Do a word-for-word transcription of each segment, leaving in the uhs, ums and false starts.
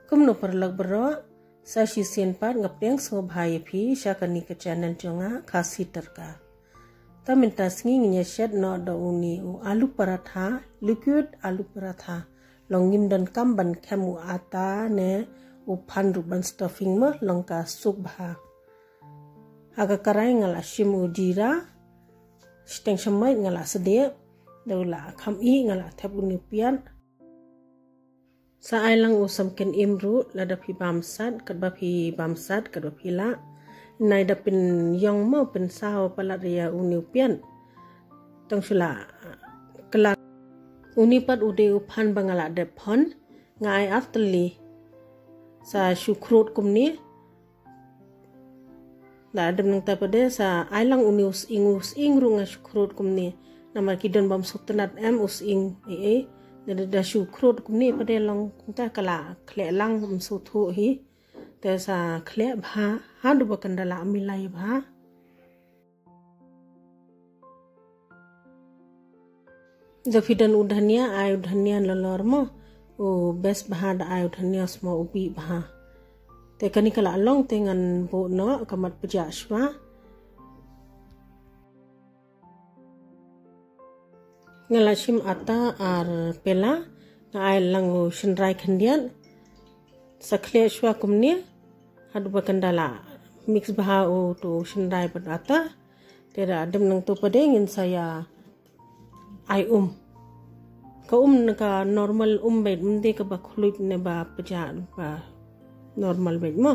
Kumno paralok baroh, sa shisien pat nga pdiang sngewbha ïa phi sha kane ka channel jong nga, Khasi Tadka. Ta mynta sngi ngin ïa shet noh da une u alu paratha, liquid alu paratha. Long ngim donkam ban khem u ata ne u phan ruh ban stuffing mo, long ka suk bha. Ha ka karai nga la shim u jira, shiteng shamait nga la sdeh, da u la kham ih nga la thep une u piat. Sa ai lang u samken im ruh, lada phi bam sat, katba phi bam sat, katba phi lah. Nai da pynïong mo, pynsaw palat ïa une u piat. Tang shu la kylla. Une pat u dei u phan ba nga la dep phon, nga ai ar tylli. Sa shu khrud kumne. La dep nangta pat de sa ai lang une u sying, u sying ruh nga shu khrud kumne. Namar ki don bym sngewtynnat em u sying ei ei. Da, da, da shu khrud kumne pat de long kumta ka la khleh lang, ym sngewthuh hi. Te sa khleh bha, haduh ba kan da la milai bha. Da phi don u dhania, ai u dhania nalor mo. U best bha da ai u dhania, sma u bih bha. Te kane ka la long te ngan buh noh ka mat pjah shwa. Nga la shim ata ar pela, nga ai lang u shynrai khyndiat. Sa khleh shwa kumne, haduh ba kan da la mix bha utu u shynrai bad ata. Te da dep nangta pat de ngin sa ïa ai um. Ka um na ka normal um beit, ym dei kaba khluit ne ba pjah, ba normal beit mo.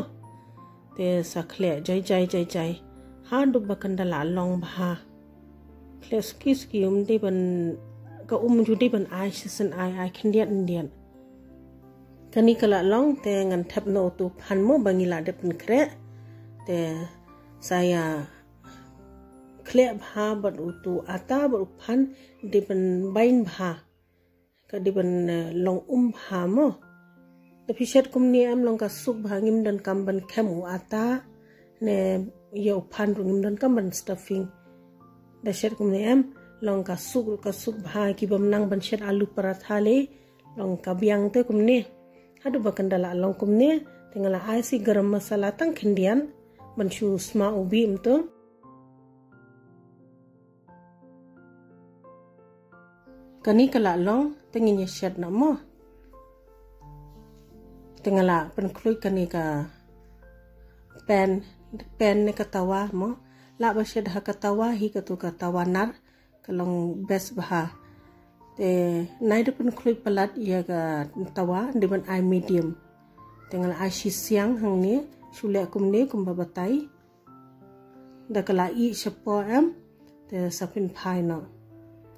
Te sa khleh jai jai jai jai. Haduh ba kan da la long bha. Khleh suki suki, ym dei ban, ka um ju dei ban ai shisien, ai, ai khyndiat khyndiat. Kane ka la long te ngan thep noh utu u phan mo ba ngi la dep pynkhreh. Te sa ïa khleh bha bad utu u ata bad u phan, dei ban bind bha. Ka dei ban, eh, long um bha mo. Da phi shet kumne em long ka suk bha, ngim donkam ban khem u ata ne ïa u phan ruh ngim donkam ban stuffing. Da shet kumne em long ka suk ruh ka suk bha, ki bym nang ban shet alu paratha lei, long ka biang te kumne. Haduh ba kan da la long kumne, te nga la ai shi garam masala tang khyndiat ban shu sma u bih mynta. Kane ka la long, te ngin ïa shet noh mo. Te nga la pynkhluit kane ka pan, pan ne ka tawa mo. Lah ba shet ha ka tawa hi, katu ka tawa nar, ka long best bha. Te nai da pynkhluit palat ïa ka tawa, dei ban ai medium. Te nga la ai shi siang hangne, shu leh kumne kumba batai. Da ka la ih shapoh em, te sa pynphai noh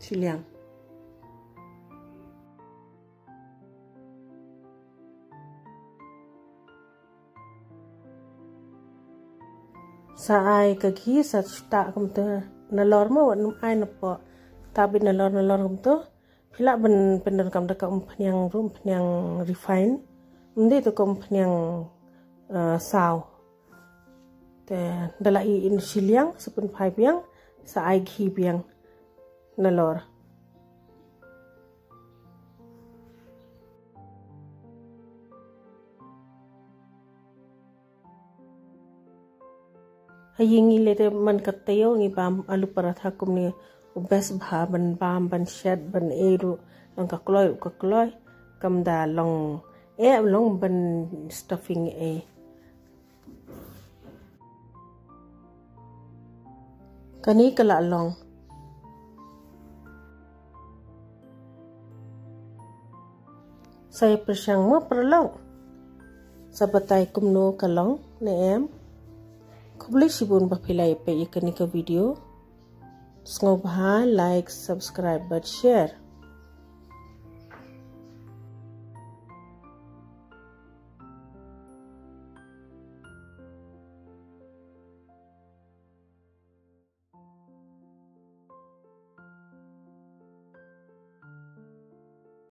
shiliang. Sa ai ka ghee, sa shu tah kumta nalor mo, wat nym ai napoh. Tah beit nalor nalor kumta. Phi lah ban pyndonkam da ka umphniang ruh, umphniang refine. Ym dei to ka umphniang, eh, saw. Te da la ih shiliang, sa pynphai biang, sa ai ghee biang nalor. Ha ïing ngi lei te man ka taïew ngi bam alu paratha kumne, u best bha ban bam, ban shet, ban ei ruh, long ka kloi ruh ka kloi, kam da long eh long ban stuffing ei. Kane ka la long. Sa ïa pyrshang mo paralok. Sa batai kumno ka long ne em. Khublei shibun ba phi la ïa peit ïa kane ka video. Sngewbha like, subscribe bad share.